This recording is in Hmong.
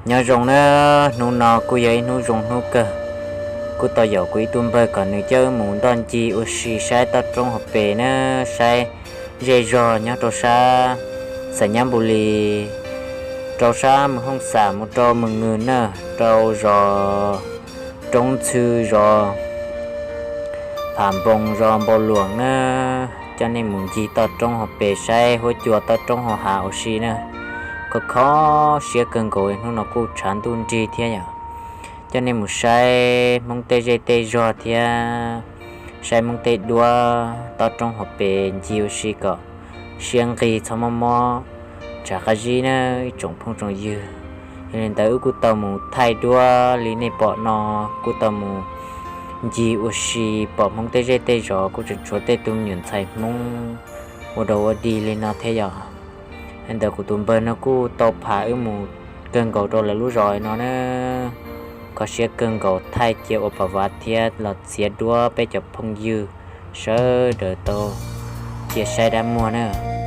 Nyob zoo nawb, hnub no kuj yog ib hnub zoo hnub kawg. Kuj tau yaum kuv ib tug npawg kom nws coj wb mus ntoj ncig ua si saib toj roob hauv pes nawb, saib zej zog nyob rau sab Xam Nyab Npus Lis, rau sab Mws Hooj Xam mus rau Mws Ngwm nawb, rau zos Roob Ntxhw, zos Pham Npoos, zos Npau Luam nawb. Coj nej mus ncig toj roob hauv pes saib huab cua toj roob hauv hav ua si nawb. Kho kho siab kawg nkaus, hnub no kuj tshav ntuj nrig thiab yom. Coj nej mus saib Hmoob tej zej tej zog thiab saib Hmoob tej duab toj roob hauv pes ncig ua si kom siab nqig txhob mob mob, tshav qab zib nawb ib tsoom phooj tsoom ywg. Yog li ntawd wb kuj tau mus thaij duab li nej pom no, kuj tau mus ncig ua si pom Hmoob tej zej tej zos kuj tseem tshuav tej tug me nyuam ntxhais Hmoob ua dog ua dig li no thiab yom. Li ntawd kuv tus npawg no kuj tau pham wb mus kawg nkaus rau lawv lub zos no na. Kho siab kawg nkaus, thaij cia ua pam vav thiab los txiav duab peb cov phooj ywg sawv daws tau cia saib dab muag na.